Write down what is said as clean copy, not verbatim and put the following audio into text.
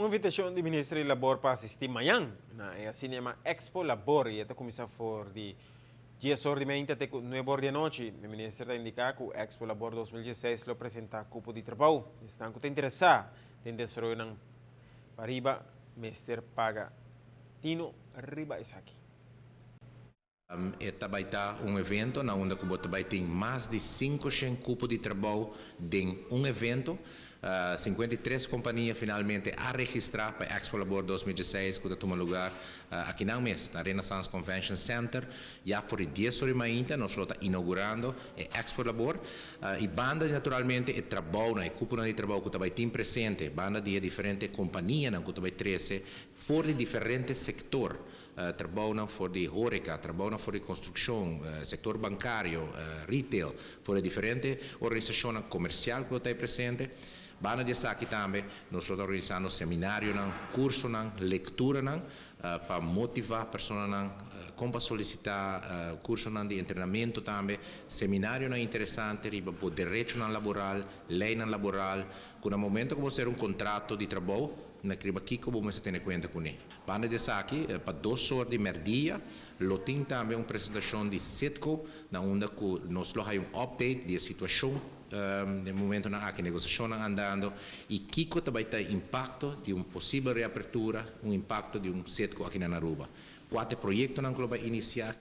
Un invitacion di Minister di Labor pa asisti mañan na e Cinema Expo Labor y ta cuminsa for di 10 or di mainta te 9 or di anochi. E minister ta indica cu Expo Labor 2016 lo presenta cupo di trabou. Esnan cu ta interesa den desaroyo nan pariba mester paga tino riba esaki. E tambe ta un evento na unda cu tambe tin mas di 500 cupo di trabou den un evento. 53 compania finalmente a registra pa Expo Labor 2016, cu ta tuma luga aki na mes, na Renaissance Convention Center. Ya for di 10 or di mainta, nos ta inaugurando e Expo Labor. Y banda, naturalmente, e trabou, e cupo di trabou cu tambe tin presente, banda di diferente compania cu tambe trece for di diferente sector, trabou for di horeca, trabou for di construccion, sector bancario, retail, for di diferente organisacion comercial cu ta presente. Banda di esaki tambe, nos ta organisando seminario, curso, lectura, pa motiva persona con pa solicita curso di entrenamento tambe, seminario interesante riba derecho laboral, ley laboral, cu na momento cu bo tin un contrato di trabou, na riba kico bo mester tene cuenta cu ne. Banda di esaki, pa 2 or di merdia, lo tin tambe un presentacion di Citgo, na unda cu nos lo un update di situacion na momento na cu negociacion andando y kico tambe ta impacto di un posibel reapertura, un impacto di un Citgo aki na Aruba. Cuatro proyecto nan lo bay inicia.